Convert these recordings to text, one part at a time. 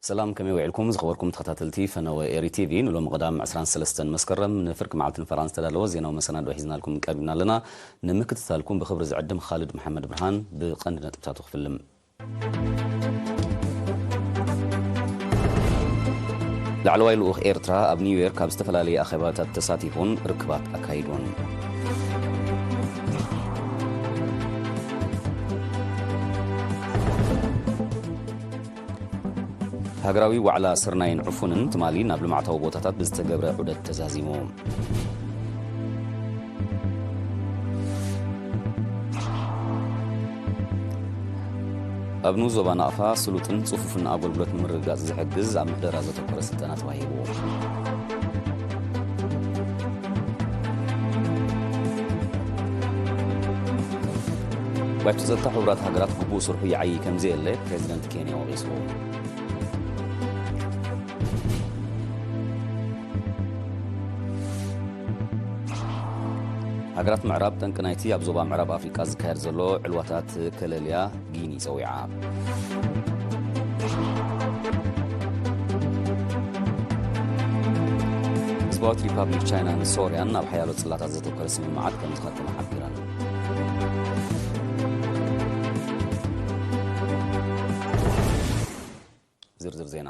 ሰላም፣ ከመይ ውዒልኩም ዝኸበርኩም ተኸታተልቲ ፈነወ ኤሪ ቲቪ? ንሎሚ ቀዳም ዕስራን ሰለስተን መስከረም ንፍርቂ መዓልቲ ንፈራን ዝተዳለወ ዜናዊ መሰናድኦ ሒዝናልኩም ቀሪብና ኣለና። ንምክትታልኩም ብኽብሪ ዝዕድም ኻልድ መሓመድ ብርሃን። ብቐንዲ ነጥብታቱ ክፍልም። ላዕለዋይ ልኡኽ ኤርትራ ኣብ ኒውዮርክ ኣብ ዝተፈላለየ ኣኼባታት ተሳቲፉን ርክባት ኣካይዱን። ሃገራዊ ዋዕላ ስርናይን ዕፉንን ትማሊ ናብ ልምዓታዊ ቦታታት ብዝተገብረ ዑደት ተዛዚሙ። ኣብ ንኡስ ዞባ ናቕፋ ስሉጥን ጽፉፍን ኣገልግሎት ንምርግጋጽ ዝሕግዝ ኣብ ምሕደራ ዘተኮረ ስልጠና ተዋሂቡ። ባይቶ ጸጥታ ሕቡራት ሃገራት ግቡእ ስርሑ ይዓዪ ከም ዘየለ ፕሬዚደንት ኬንያ ወቒሱ። ሃገራት ምዕራብ ጠንቂ ናይቲ ኣብ ዞባ ምዕራብ ኣፍሪቃ ዝካየድ ዘሎ ዕልዋታት ከለልያ ጊኒ ጸዊዓ። ህዝባዊት ሪፓብሊክ ቻይናን ሶርያን ኣብ ሓያሎ ጽላታት ዘተኮረ ስምምዓት ከም ዝኸተማ ሓቢረን። ዝርዝር ዜና።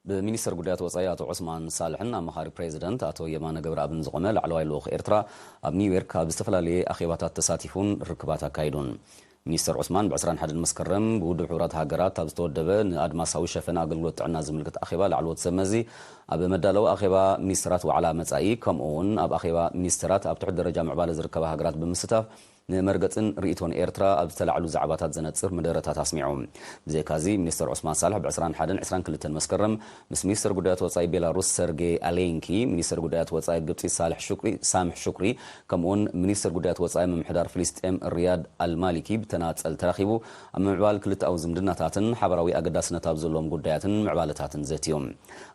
ብሚኒስተር ጉዳያት ወጻኢ ኣቶ ዑስማን ሳልሕን ኣማኻሪ ፕሬዚደንት ኣቶ የማነ ገብረኣብን ዝቖመ ላዕለዋይ ልኡኽ ኤርትራ ኣብ ኒውዮርክ ኣብ ዝተፈላለየ ኣኼባታት ተሳቲፉን ርክባት ኣካይዱን። ሚኒስተር ዑስማን ብ ዕስራን ሓደን መስከረም ብውድብ ሕቡራት ሃገራት ኣብ ዝተወደበ ንኣድማሳዊ ሸፈነ ኣገልግሎት ጥዕና ዝምልከት ኣኼባ ላዕለዎት ሰብ መዚ ኣብ መዳለዊ ኣኼባ ሚኒስተራት ዋዕላ መጻኢ፣ ከምኡ እውን ኣብ ኣኼባ ሚኒስተራት ኣብ ትሑት ደረጃ ምዕባለ ዝርከባ ሃገራት ብምስታፍ ንመርገጽን ርእይቶን ኤርትራ ኣብ ዝተላዕሉ ዛዕባታት ዘነጽር መደረታት ኣስሚዑ። ብዘይካዚ፣ ሚኒስተር ዑስማን ሳልሕ ብ ዕስራን ሓደን ዕስራን ክልተን መስከረም ምስ ሚኒስተር ጉዳያት ወጻኢ ቤላሩስ ሰርጌ ኣሌንኪ፣ ሚኒስተር ጉዳያት ወጻኢ ግብጺ ሳልሕ ሹክሪ፣ ሳምሕ ሹክሪ፣ ከምኡውን ሚኒስተር ጉዳያት ወጻኢ ምምሕዳር ፍልስጤም ሪያድ ኣልማሊኪ ብተናጸል ተራኺቡ ኣብ ምምዕባል ክልተኣዊ ዝምድናታትን ሓበራዊ ኣገዳስነት ኣብ ዘለዎም ጉዳያትን ምዕባለታትን ዘትዮም።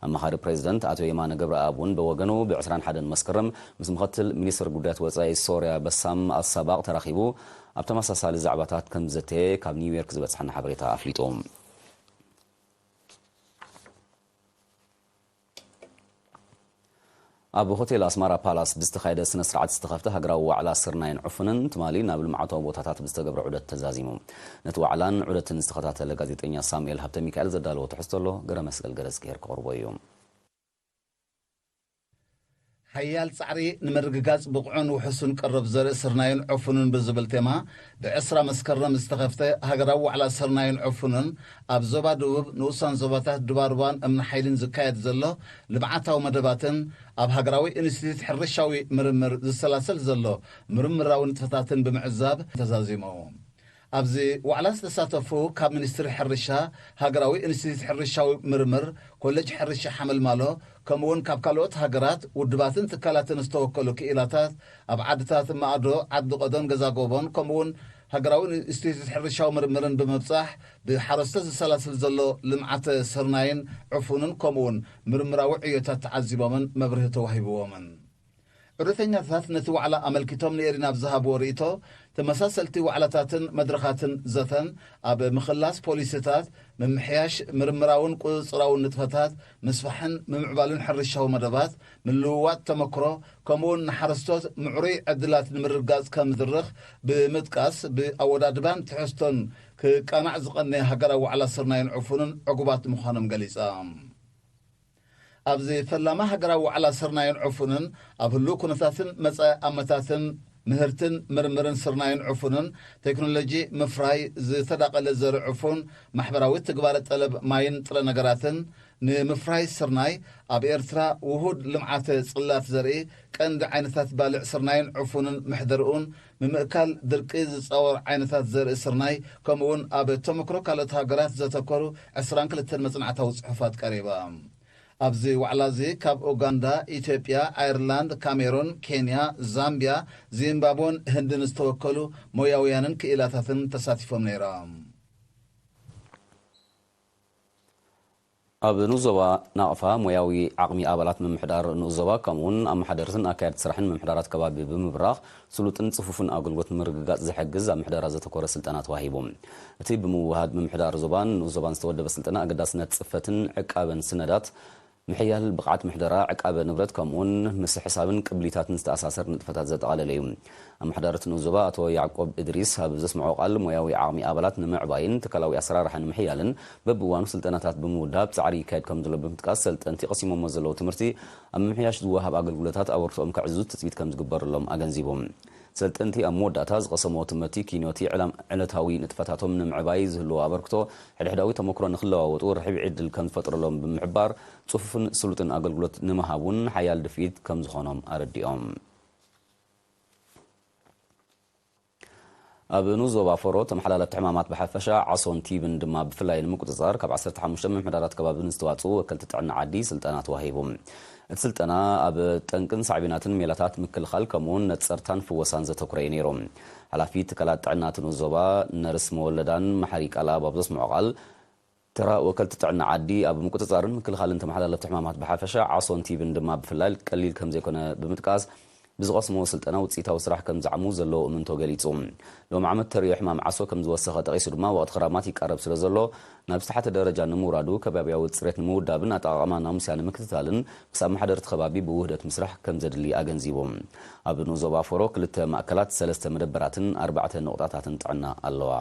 ኣማኻሪ ፕሬዚደንት ኣቶ የማነ ገብረኣብ እውን ብወገኑ ብ ዕስራን ሓደን መስከረም ምስ ምኽትል ሚኒስትር ጉዳያት ወጻኢ ሶርያ በሳም ኣልሳባቕ ተራኺቡ ኣብ ተመሳሳሊ ዛዕባታት ከም ዝዘተየ ካብ ኒውዮርክ ዝበጽሐና ሓበሬታ ኣፍሊጡ። ኣብ ሆቴል ኣስማራ ፓላስ ብዝተኻየደ ስነ ስርዓት ዝተኸፍተ ሃገራዊ ዋዕላ ስርናይን ዕፉንን ትማሊ ናብ ልምዓታዊ ቦታታት ብዝተገብረ ዑደት ተዛዚሙ። ነቲ ዋዕላን ዑደትን ዝተኸታተለ ጋዜጠኛ ሳሙኤል ሃብተ ሚካኤል ዘዳለዎ ትሕዝቶ ኣሎ፣ ገረ መስቀል ገረዝግሄር ከቕርቦ እዩ። ሓያል ጻዕሪ ንምርግጋጽ ብቑዕን ውሑስን ቀረብ ዘርኢ ስርናይን ዕፉንን ብዝብል ቴማ ብዕስራ መስከረም ዝተኸፍተ ሃገራዊ ዋዕላ ስርናይን ዕፉንን ኣብ ዞባ ደቡብ ንኡሳን ዞባታት ዱባሩባን እምኒ ሓይልን ዝካየድ ዘሎ ልምዓታዊ መደባትን ኣብ ሃገራዊ ኢንስቲትዩት ሕርሻዊ ምርምር ዝሰላሰል ዘሎ ምርምራዊ ንጥፈታትን ብምዕዛብ ተዛዚሙ። ኣብዚ ዋዕላ ዝተሳተፉ ካብ ሚኒስትሪ ሕርሻ፣ ሃገራዊ ኢንስቲትዩት ሕርሻዊ ምርምር፣ ኮሌጅ ሕርሻ ሓመልማሎ፣ ከምኡውን ካብ ካልኦት ሃገራት፣ ውድባትን ትካላትን ዝተወከሉ ክኢላታት ኣብ ዓድታት ማእዶ፣ ዓዲ ቆዶን ገዛ ጎቦን፣ ከምኡውን ሃገራዊ ኢንስቲትዩት ሕርሻዊ ምርምርን ብምብጻሕ ብሓረስቶት ዝሰላስል ዘሎ ልምዓተ ስርናይን ዕፉንን ከምኡውን ምርምራዊ ዕዮታት ተዓዚቦምን መብርሂ ተዋሂብዎምን። ዑደተኛታት ነቲ ዋዕላ ኣመልኪቶም ንኤሪና ኣብ ዝሃብዎ ርእይቶ፣ ተመሳሰልቲ ዋዕላታትን መድረኻትን ዘተን ኣብ ምኽላስ ፖሊሲታት፣ ምምሕያሽ ምርምራውን ቁጽጽራውን ንጥፈታት፣ ምስፋሕን ምምዕባልን ሕርሻዊ መደባት፣ ምልውዋጥ ተመክሮ፣ ከምኡውን ንሓረስቶት ምዕሩይ ዕድላት ንምርግጋጽ ከም ዝድርኽ ብምጥቃስ፣ ብኣወዳድባን ትሕዝቶን ክቃናዕ ዝቐነየ ሃገራዊ ዋዕላ ስርናይን ዕፉንን ዕጉባት ምዃኖም ገሊጻ። ኣብዚ ፈላማ ሃገራዊ ዋዕላ ስርናይን ዕፉንን ኣብ ህሉው ኩነታትን መጻኢ ኣመታትን ምህርትን ምርምርን ስርናይን ዕፉንን ቴክኖሎጂ ምፍራይ ዝተዳቐለ ዘርኢ ዕፉን ማሕበራዊ ትግባረ ጠለብ ማይን ጥረ ነገራትን ንምፍራይ ስርናይ ኣብ ኤርትራ ውሁድ ልምዓተ ጽላት ዘርኢ ቀንዲ ዓይነታት ባልዕ ስርናይን ዕፉንን ምሕደርኡን ምምእካል ድርቂ ዝጻወር ዓይነታት ዘርኢ ስርናይ ከምኡውን ኣብ ተመክሮ ካልኦት ሃገራት ዘተኮሩ ዕስራን ክልተን መጽናዕታዊ ጽሑፋት ቀሪባ። ኣብዚ ዋዕላ እዚ ካብ ኡጋንዳ፣ ኢትዮጵያ፣ ኣየርላንድ፣ ካሜሩን፣ ኬንያ፣ ዛምቢያ፣ ዚምባብወን ህንድን ዝተወከሉ ሞያውያንን ክኢላታትን ተሳቲፎም ነይሮም። ኣብ ንኡስ ዞባ ናቕፋ ሞያዊ ዓቕሚ ኣባላት ምምሕዳር ንኡስ ዞባ፣ ከምኡውን ኣመሓደርትን ኣካየድቲ ስራሕን ምምሕዳራት ከባቢ ብምብራኽ፣ ስሉጥን ጽፉፍን ኣገልግሎት ንምርግጋጽ ዝሕግዝ ኣብ ምሕደራ ዘተኮረ ስልጠና ተዋሂቡ። እቲ ብምውሃድ ምምሕዳር ዞባን ንኡስ ዞባን ዝተወደበ ስልጠና፣ ኣገዳስነት ጽፈትን ዕቃበን ስነዳት፣ ምሕያል ብቕዓት ምሕደራ፣ ዕቃበ ንብረት፣ ከምኡውን ምስ ሕሳብን ቅብሊታትን ዝተኣሳሰር ንጥፈታት ዘጠቓለለ እዩ። ኣመሓዳሪ እቲ ንኡስ ዞባ ኣቶ ያዕቆብ እድሪስ ኣብ ዘስምዖ ቃል፣ ሞያዊ ዓቕሚ ኣባላት ንምዕባይን ትካላዊ ኣሰራርሓ ንምሕያልን በብእዋኑ ስልጠናታት ብምውዳብ ጻዕሪ ይካየድ ከም ዘሎ ብምጥቃስ፣ ሰልጠንቲ ቀሲሞሞ ዘለዉ ትምህርቲ ኣብ ምምሕያሽ ዝወሃብ ኣገልግሎታት ኣበርክቶኦም ከዕዝዙ ትጽቢት ከም ዝግበረሎም ኣገንዚቦም። ሰልጠንቲ ኣብ መወዳእታ ዝቐሰምዎ ትምህርቲ ኪንዮቲ ዕላም-፣ ዕለታዊ ንጥፈታቶም ንምዕባይ ዝህልዎ ኣበርክቶ፣ ሕድሕዳዊ ተመክሮ ንኽለዋወጡ ርሕቢ ዕድል ከም ዝፈጥረሎም ብምሕባር፣ ጽፉፍን ስሉጥን ኣገልግሎት ንምሃብ እውን ሓያል ድፍኢት ከም ዝኾኖም ኣረዲኦም። ኣብ ንኡስ ዞባ ፎሮ ተመሓላለፍቲ ሕማማት ብሓፈሻ ዓሶን ቲብን ድማ ብፍላይ ንምቁጽጻር፣ ካብ ዓሰርተ ሓሙሽተ ምምሕዳራት ከባቢ ንዝተዋጽኡ ወከልቲ ጥዕና ዓዲ ስልጠና ተዋሂቡ። እቲ ስልጠና ኣብ ጠንቅን ሳዕቤናትን ሜላታት ምክልኻል፣ ከምኡውን ነጸርታን ፍወሳን ዘተኩረ እዩ ነይሩ። ሓላፊ ትካላት ጥዕና እቲ ንኡስ ዞባ ነርስ መወለዳን መሓሪ ቃልኣብ ኣብ ዘስምዖ ቃል፣ ተራ ወከልቲ ጥዕና ዓዲ ኣብ ምቁጽጻርን ምክልኻልን ተመሓላለፍቲ ሕማማት ብሓፈሻ፣ ዓሶን ቲብን ድማ ብፍላይ ቀሊል ከም ዘይኮነ ብምጥቃስ፣ ብዝቐስምዎ ስልጠና ውጽኢታዊ ስራሕ ከም ዝዓሙ ዘለዎ እምንቶ ገሊጹ። ሎም ዓመት ተርእዮ ሕማም ዓሶ ከም ዝወሰኸ ጠቒሱ ድማ፣ ወቕቲ ክራማት ይቃረብ ስለ ዘሎ፣ ናብ ዝተሓተ ደረጃ ንምውራዱ ከባብያዊ ጽሬት ንምውዳብን ኣጠቓቕማ ናሙስያ ንምክትታልን ምስ ኣመሓደርቲ ከባቢ ብውህደት ምስራሕ ከም ዘድሊ ኣገንዚቡ። ኣብ ንኡስ ዞባ ፎሮ ክልተ ማእከላት፣ ሰለስተ መደበራትን ኣርባዕተ ነቑጣታትን ጥዕና ኣለዋ።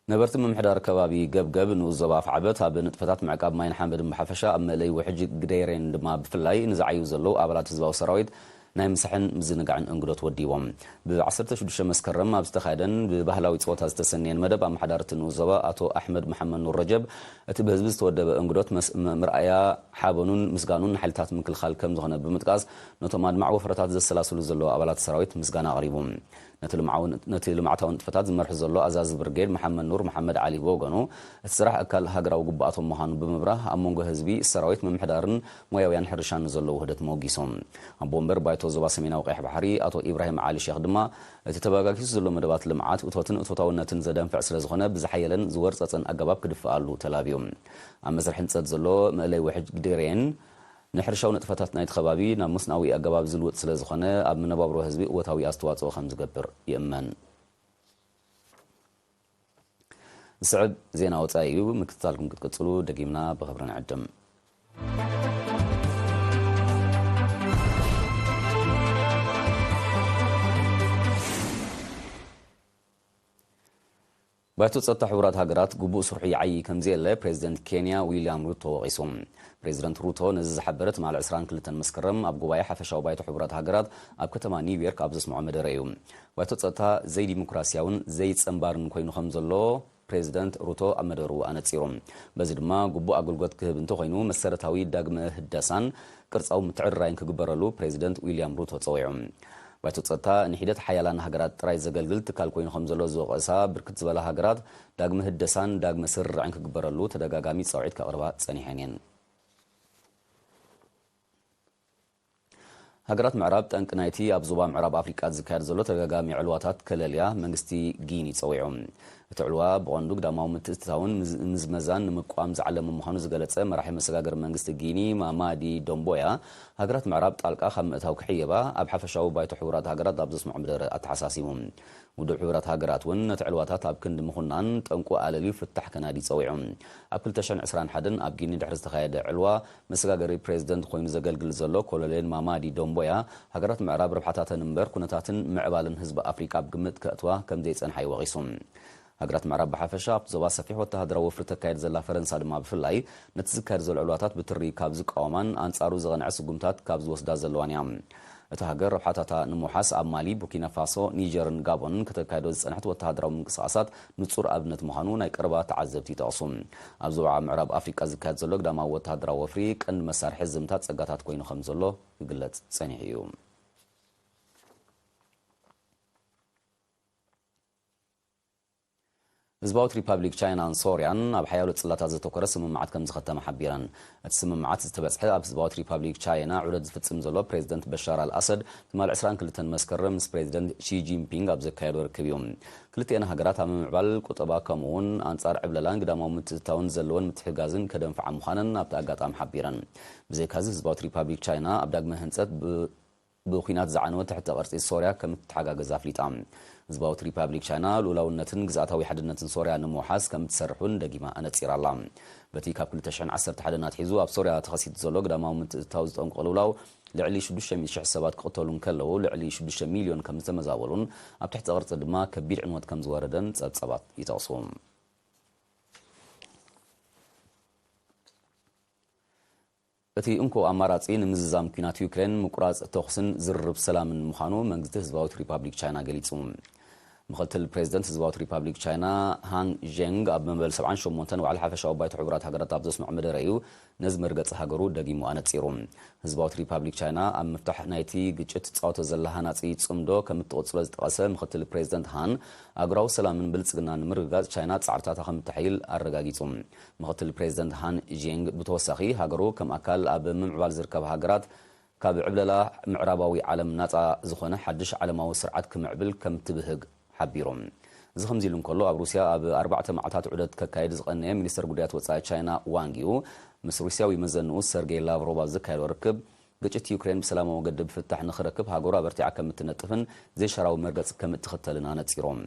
ነበርቲ ምምሕዳር ከባቢ ገብገብ ንኡስ ዞባ ኣፍዓበት ኣብ ንጥፈታት ምዕቃብ ማይን ሓመድን ብሓፈሻ፣ ኣብ መእለይ ውሕጅ ግደይሬን ድማ ብፍላይ ንዝዓዩ ዘለዉ ኣባላት ህዝባዊ ሰራዊት ናይ ምሳሕን ምዝንጋዕን እንግዶት ወዲቦም። ብ ዓሰርተ ሽዱሽተ መስከረም ኣብ ዝተኻየደን ብባህላዊ ጸወታ ዝተሰነየን መደብ፣ ኣመሓዳሪ እቲ ንኡስ ዞባ ኣቶ ኣሕመድ መሓመድ ኑር ረጀብ፣ እቲ ብህዝቢ ዝተወደበ እንግዶት መስ-፣ ም-፣ ምርኣያ ሓበኑን ምስጋኑን ንሓይልታት ምክልኻል ከም ዝኾነ ብምጥቃስ፣ ነቶም ኣድማዕ ወፍረታት ዘሰላስሉ ዘለዉ ኣባላት ሰራዊት ምስጋና ኣቕሪቡ። ነቲ ልምዓውን-፣ ነቲ ልምዓታዊ ንጥፈታት ዝመርሕ ዘሎ ኣዛዚ ብርጌድ መሓመድ ኑር መሓመድ ዓሊ ብወገኑ፣ እቲ ስራሕ ኣካል ሃገራዊ ግቡኣቶም ምዃኑ ብምብራህ፣ ኣብ መንጎ ህዝቢ፣ ሰራዊት፣ ምምሕዳርን ሞያውያን ሕርሻን ንዘሎ ውህደት መወጊሶም። ኣቦ ወንበር ባይቶ ዞባ ሰሜናዊ ቀይሕ ባሕሪ ኣቶ ኢብራሂም ዓሊ ሼኽ ድማ፣ እቲ ተበጋጊሱ ዘሎ መደባት ልምዓት እቶትን እቶታውነትን ዘደንፍዕ ስለ ዝኾነ፣ ብዝሓየለን ዝወርጸጸን ኣገባብ ክድፍኣሉ ተላብዮም። ኣብ መስርሕ ህንጸት ዘሎ መእለይ ውሕጅ ግዴሬን፣ ንሕርሻዊ ንጥፈታት ናይቲ ከባቢ ናብ መስናዊ ኣገባብ ዝልውጥ ስለ ዝኾነ፣ ኣብ መነባብሮ ህዝቢ እወታዊ ኣስተዋጽኦ ከም ዝገብር ይእመን። ዝስዕብ ዜና ወጻኢ እዩ። ምክትታልኩም ክትቅጽሉ ደጊምና ብኽብሪ ንዕድም። ባይቶ ጸጥታ ሕቡራት ሃገራት ግቡእ ስርሑ ይዓዪ ከም ዘየለ ፕሬዚደንት ኬንያ ዊልያም ሩቶ ወቒሱ። ፕሬዚደንት ሩቶ ነዚ ዝሓበረ ትማሊ ዕስራን ክልተን መስከረም ኣብ ጉባኤ ሓፈሻዊ ባይቶ ሕቡራት ሃገራት ኣብ ከተማ ኒውዮርክ ኣብ ዘስምዖ መደረ እዩ። ባይቶ ጸጥታ ዘይዲሞክራሲያውን ዘይጸንባርን ኮይኑ ከም ዘሎ ፕሬዚደንት ሩቶ ኣብ መደሩ ኣነጺሩ። በዚ ድማ ግቡእ ኣገልግሎት ክህብ እንተኾይኑ፣ መሰረታዊ ዳግመ ህዳሳን ቅርጻዊ ምትዕርራይን ክግበረሉ ፕሬዚደንት ዊልያም ሩቶ ጸዊዑ። ባይቶ ጸጥታ ንሒደት ሓያላን ሃገራት ጥራይ ዘገልግል ትካል ኮይኑ ከም ዘሎ ዝወቐሳ ብርክት ዝበላ ሃገራት፣ ዳግመ ህደሳን ዳግመ ስርርዕን ክግበረሉ ተደጋጋሚ ጻውዒት ከቕርባ ጸኒሐን እየን። ሃገራት ምዕራብ፣ ጠንቂ ናይቲ ኣብ ዞባ ምዕራብ ኣፍሪቃ ዝካየድ ዘሎ ተደጋጋሚ ዕልዋታት ከለልያ መንግስቲ ጊኒ ጸዊዑ። እቲ ዕልዋ ብቐንዱ ግዳማዊ ምትእትታውን ምዝ-፣ ምዝመዛን ንምቋም ዝዓለመ ምዃኑ ዝገለጸ መራሒ መሰጋገሪ መንግስቲ ጊኒ ማማዲ ዶምቦያ፣ ሃገራት ምዕራብ ጣልቃ ካብ ምእታው ክሕየባ ኣብ ሓፈሻዊ ባይቶ ሕቡራት ሃገራት ኣብ ዘስምዖ መደረ ኣተሓሳሲቡ። ውድብ ሕቡራት ሃገራት እውን ነቲ ዕልዋታት ኣብ ክንዲ ምኹናን ጠንቁ ኣለልዩ ፍታሕ ከናዲ ጸዊዑ። ኣብ ክልተ ሽሕን ዕስራን ሓደን ኣብ ጊኒ ድሕሪ ዝተኻየደ ዕልዋ መሰጋገሪ ፕሬዚደንት ኮይኑ ዘገልግል ዘሎ ኮሎኔል ማማዲ ዶምቦያ፣ ሃገራት ምዕራብ ረብሓታተን እምበር ኩነታትን ምዕባልን ህዝቢ ኣፍሪቃ ኣብ ግምት ከእትዋ ከም ዘይጸንሓ እዩ ወቒሱ። ሃገራት ምዕራብ ብሓፈሻ ኣብቲ ዞባ ሰፊሕ ወተሃደራዊ ወፍሪ ተካየድ ዘላ ፈረንሳ ድማ ብፍላይ ነቲ ዝካየድ ዘሎ ዕልዋታት ብትሪ ካብ ዝቃወማን ኣንጻሩ ዝቐንዐ ስጉምታት ካብ ዝወስዳ ዘለዋን እያ። እታ ሃገር ረብሓታታ ንምውሓስ ኣብ ማሊ፣ ቡርኪና ፋሶ፣ ኒጀርን ጋቦንን ከተካይዶ ዝጸንሐት ወተሃደራዊ ምንቅስቓሳት ንጹር ኣብነት ምዃኑ ናይ ቀረባ ተዓዘብቲ ይጠቕሱ። ኣብ ዞባ ምዕራብ ኣፍሪቃ ዝካየድ ዘሎ ግዳማዊ ወተሃደራዊ ወፍሪ ቀንዲ መሳርሒ ዝምታ ጸጋታት ኮይኑ ከም ዘሎ ክግለጽ ጸኒሑ እዩ። ህዝባዊት ሪፓብሊክ ቻይናን ሶርያን ኣብ ሓያሎ ጽላታት ዘተኮረ ስምምዓት ከም ዝኸተማ ሓቢረን። እቲ ስምምዓት ዝተበጽሐ ኣብ ህዝባዊት ሪፓብሊክ ቻይና ዑደት ዝፍጽም ዘሎ ፕሬዚደንት በሻር ኣልኣሰድ ትማሊ ዕስራን ክልተን መስከረም ምስ ፕሬዚደንት ሺ ጂንፒንግ ኣብ ዘካየዶ ርክብ እዩ። ክልቲኤን ሃገራት ኣብ ምምዕባል ቁጠባ ከምኡ እውን ኣንጻር ዕብለላን ግዳማዊ ምትእትታውን ዘለወን ምትሕጋዝን ከደንፍዓ ምዃነን ኣብቲ ኣጋጣሚ ሓቢረን። ብዘይካዚ ህዝባዊት ሪፓብሊክ ቻይና ኣብ ዳግመ ህንጸት ብ ብኲናት ዝዓነወ ትሕተ ቅርጺ ሶርያ ከም እትተሓጋገዝ ኣፍሊጣ። ህዝባዊት ሪፓብሊክ ቻይና ልኡላውነትን ግዝኣታዊ ሓድነትን ሶርያ ንምውሓስ ከም እትሰርሕ እውን ደጊማ ኣነጺራ ኣላ። በቲ ካብ ክልተ ሽሕን ዓሰርተ ሓደን ኣትሒዙ ኣብ ሶርያ ተኸሲቱ ዘሎ ግዳማዊ ምትእትታው ዝጠንቆ ልውላው ልዕሊ ሽዱሽተ ሚእቲ ሽሕ ሰባት ክቕተሉ እንከለዉ፣ ልዕሊ ሽዱሽተ ሚልዮን ከም ዝተመዛበሉን ኣብ ትሕቲ ቅርጺ ድማ ከቢድ ዕንወት ከም ዝወረደን ጸብጻባት ይጠቕሱ። እቲ እንኮ ኣማራጺ ንምዝዛም ኲናት ዩክሬን ምቁራጽ ተኹስን ዝርርብ ሰላምን ምዃኑ መንግስቲ ህዝባዊት ሪፓብሊክ ቻይና ገሊጹ። ምኽትል ፕሬዚደንት ህዝባዊት ሪፓብሊክ ቻይና ሃንግ ዤንግ ኣብ መበል ሰብዓን ሸሞንተን ዋዕላ ሓፈሻዊ ባይቶ ሕቡራት ሃገራት ኣብ ዘስምዖ መደረ እዩ ነዚ መርገጺ ሃገሩ ደጊሙ ኣነጺሩ። ህዝባዊት ሪፓብሊክ ቻይና ኣብ ምፍታሕ ናይቲ ግጭት ትጻወቶ ዘላ ሃናጺ ጽምዶ ከም እትቕጽሎ ዝጠቐሰ ምኽትል ፕሬዚደንት ሃን፣ ኣህጉራዊ ሰላምን ብልጽግናን ንምርግጋጽ ቻይና ጻዕርታታ ከም እተሐይል ኣረጋጊጹ። ምኽትል ፕሬዚደንት ሃን ዢንግ ብተወሳኺ ሃገሩ ከም ኣካል ኣብ ምምዕባል ዝርከባ ሃገራት ካብ ዕብለላ ምዕራባዊ ዓለም ናጻ ዝኾነ ሓድሽ ዓለማዊ ስርዓት ክምዕብል ከም ትብህግ ሓቢሩ። እዚ ከምዚ ኢሉ እንከሎ፣ ኣብ ሩስያ ኣብ ኣርባዕተ መዓልታት ዑደት ከካይድ ዝቐነየ ሚኒስተር ጉዳያት ወጻኢ ቻይና ዋንግ ዩ ምስ ሩስያዊ መዘንኡ ሰርጌይ ላቭሮቭ ኣብ ዘካየዶ ርክብ፣ ግጭት ዩክሬን ብሰላማዊ መገዲ ብፍታሕ ንኽረክብ ሃገሩ ኣበርቲዓ ከም እትነጥፍን ዘይሻራዊ መርገጽ ከም እትኽተልን ኣነጺሮም።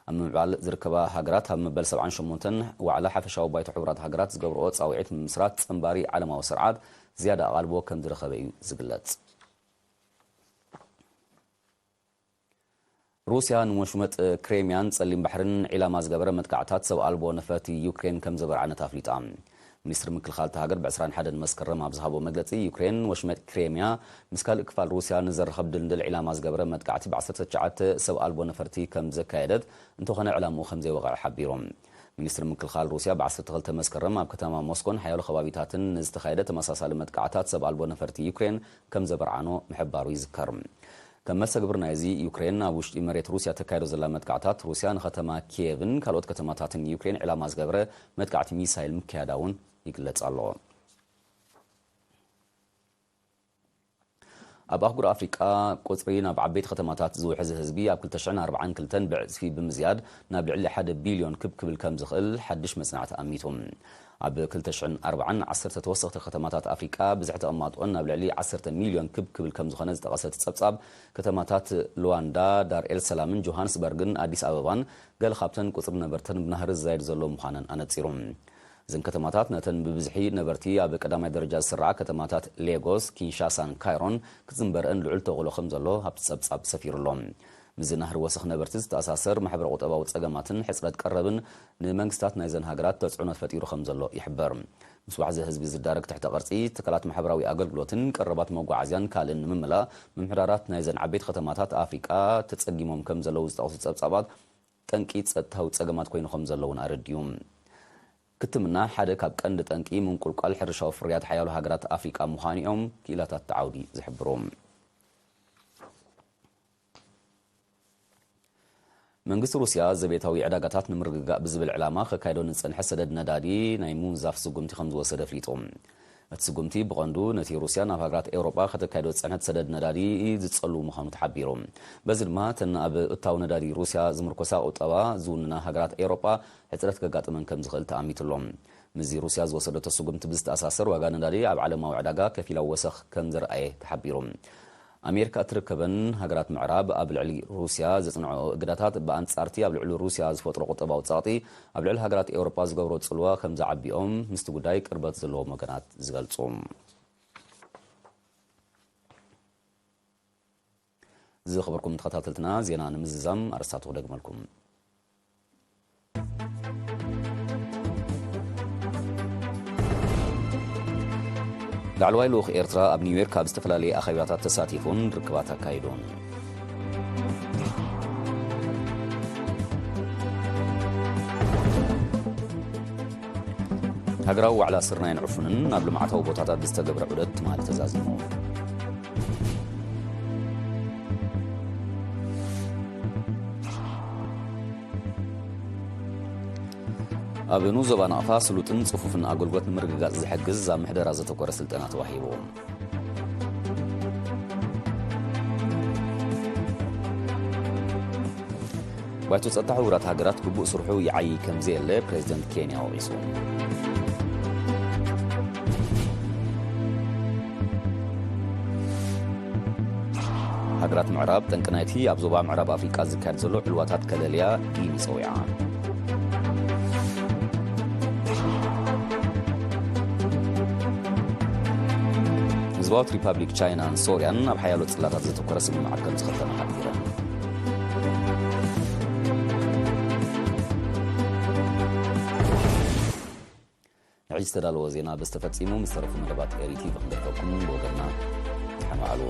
ኣብ ምምዕባል ዝርከባ ሃገራት ኣብ መበል ሰብዓን ሸሞንተን ዋዕላ ሓፈሻዊ ባይቶ ሕቡራት ሃገራት ዝገብርኦ ጻውዒት ምምስራት ጸንባሪ ዓለማዊ ስርዓት ዝያዳ ኣቓልቦ ከም ዝረኸበ እዩ ዝግለጽ። ሩስያ ንወሽመጥ ክሬምያን ጸሊም ባሕርን ዒላማ ዝገበረ መጥቃዕታት ሰብ ኣልቦ ነፈርቲ ዩክሬን ከም ዘበርዓነት ኣፍሊጣ። ሚኒስትሪ ምክልኻል እታ ሃገር ብ ዕስራን ሓደን መስከረም ኣብ ዝሃቦ መግለጺ፣ ዩክሬን ወሽመጥ ክሬምያ ምስ ካልእ ክፋል ሩስያ ንዘራኽብ ድልድል ዒላማ ዝገበረ መጥቃዕቲ ብ ዓሰርተ ትሽዓተ ሰብ ኣልቦ ነፈርቲ ከም ዘካየደት፣ እንተኾነ ዕላምኡ ከም ዘይወቕዐ ሓቢሩ። ሚኒስትሪ ምክልኻል ሩስያ ብ ዓሰርተ ክልተ መስከረም ኣብ ከተማ ሞስኮን ሓያሎ ከባቢታትን ንዝተኻየደ ተመሳሳሊ መጥቃዕታት ሰብ ኣልቦ ነፈርቲ ዩክሬን ከም ዘበርዓኖ ምሕባሩ ይዝከር። ከም መርሰ ግብሪ ናይዚ፣ ዩክሬን ኣብ ውሽጢ መሬት ሩስያ ተካይዶ ዘላ መጥቃዕታት፣ ሩስያ ንከተማ ኪየቭን ካልኦት ከተማታትን ዩክሬን ዕላማ ዝገበረ መጥቃዕቲ ሚሳይል ምክያዳ እውን ይግለጽ ኣሎ። ኣብ ኣህጉር ኣፍሪቃ፣ ቁጽሪ ናብ ዓበይቲ ከተማታት ዝውሕዝ ህዝቢ ኣብ ክልተ ሽሕን ኣርባዓን ክልተን ብዕጽፊ ብምዝያድ ናብ ልዕሊ ሓደ ቢልዮን ክብ ክብል ከም ዝኽእል ሓድሽ መጽናዕቲ ኣሚቱ። ኣብ ክልተ ሽሕን ኣርባዓን፣ ዓሰርተ ተወሰኽቲ ከተማታት ኣፍሪቃ ብዝሒ ተቐማጥኦን ናብ ልዕሊ ዓሰርተ ሚልዮን ክብ ክብል ከም ዝኾነ ዝጠቐሰ እቲ ጸብጻብ፣ ከተማታት ሉዋንዳ፣ ዳር ኤል ሰላምን ጆሃንስበርግን ኣዲስ ኣበባን ገለ ካብተን ቁጽሪ ነበርተን ብናህሪ ዝዛየድ ዘሎ ምዃነን ኣነጺሩ። እዘን ከተማታት ነተን ብብዝሒ ነበርቲ ኣብ ቀዳማይ ደረጃ ዝስርዓ ከተማታት ሌጎስ፣ ኪንሻሳን ካይሮን ክትዝንበረአን ልዑል ተኽእሎ ከም ዘሎ ኣብቲ ጸብጻብ ሰፊሩ ኣሎ። ምስዚ ናህሪ ወሰኽ ነበርቲ ዝተኣሳሰር ማሕበረ ቁጠባዊ ጸገማትን ሕጽረት ቀረብን ንመንግስታት ናይዘን ሃገራት ተጽዕኖ ፈጢሩ ከም ዘሎ ይሕበር። ምስ ዋሕዚ ህዝቢ ዝዳረግ ትሕተ ቅርጺ፣ ትካላት ማሕበራዊ ኣገልግሎትን ቀረባት መጓዓዝያን ካልእን ንምምላእ፣ ምምሕዳራት ናይዘን ዓበይቲ ከተማታት ኣፍሪቃ ተጸጊሞም ከም ዘለዉ ዝጠቕሱ ጸብጻባት፣ ጠንቂ ጸጥታዊ ጸገማት ኮይኑ ከም ዘሎ እውን ኣረዲኡ። ክትምና ሓደ ካብ ቀንዲ ጠንቂ ምንቁልቋል ሕርሻዊ ፍርያት ሓያሎ ሃገራት ኣፍሪቃ ምዃኑ እዮም ክኢላታት እቲ ዓውዲ ዝሕብሩ። መንግስቲ ሩስያ ዘቤታዊ ዕዳጋታት ንምርግጋእ ብዝብል ዕላማ ከካይዶ ንዝጸንሐ ሰደድ ነዳዲ ናይ ምውንዛፍ ስጉምቲ ከም ዝወሰደ ኣፍሊጡ። እቲ ስጉምቲ ብቐንዱ ነቲ ሩስያ ናብ ሃገራት ኤውሮጳ ከተካይዶ ዝጸንሐት ሰደድ ነዳዲ ዝጸሉ ምዃኑ ተሓቢሩ። በዚ ድማ እተን ኣብ እታው ነዳዲ ሩስያ ዝምርኮሳ ቁጠባ ዝውንና ሃገራት ኤውሮጳ ሕጽረት ከጋጥመን ከም ዝኽእል ተኣሚቱ ኣሎ። ምስዚ ሩስያ ዝወሰደቶ ስጉምቲ ብዝተኣሳሰር ዋጋ ነዳዲ ኣብ ዓለማዊ ዕዳጋ ከፊላዊ ወሰኽ ከም ዝረኣየ ተሓቢሩ። ኣሜሪካ እትርከበን ሃገራት ምዕራብ ኣብ ልዕሊ ሩስያ ዘጽንዖ እገዳታት ብኣንጻርቲ ኣብ ልዕሊ ሩስያ ዝፈጥሮ ቁጠባዊ ጸቕጢ ኣብ ልዕሊ ሃገራት ኤውሮጳ ዝገብሮ ጽልዋ ከም ዝዓቢኦም ምስቲ ጉዳይ ቅርበት ዘለዎም ወገናት ዝገልጹ። ዝኸበርኩም ተኸታተልትና፣ ዜና ንምዝዛም ኣርእስታቱ ክደግመልኩም። ላዕለዋይ ልኡኽ ኤርትራ ኣብ ኒውዮርክ ኣብ ዝተፈላለየ ኣኼባታት ተሳቲፉን ርክባት ኣካይዱን። ሃገራዊ ዋዕላ ስርናይን ዕፉንን ኣብ ልምዓታዊ ቦታታት ብዝተገብረ ዑደት ትማሊ ተዛዚሙ። ኣብ ንኡስ ዞባ ናቕፋ ስሉጥን ጽፉፍን ኣገልግሎት ንምርግጋጽ ዝሕግዝ ኣብ ምሕደራ ዘተኮረ ስልጠና ተዋሂቡ። ባይቶ ጸጥታ ሕቡራት ሃገራት ግቡእ ስርሑ ይዓዪ ከም ዘየለ ፕሬዚደንት ኬንያ ወቒሱ። ሃገራት ምዕራብ ጠንቂ ናይቲ ኣብ ዞባ ምዕራብ ኣፍሪቃ ዝካየድ ዘሎ ዕልዋታት ከለልያ ጊኒ ጸዊዓ። ህዝባዊት ሪፓብሊክ ቻይናን ሶርያን ኣብ ሓያሎ ጽላታት ዘተኮረ ስምምዓት ከም ዝኸተማ ሓቢረን። ንሕጂ ዝተዳለወ ዜና በዚ ተፈጺሙ። ምስ ተረፉ መደባት ኤሪ ቲቪ ክንደርፈኩም ብወገንና ደሓን ዋዕሉ።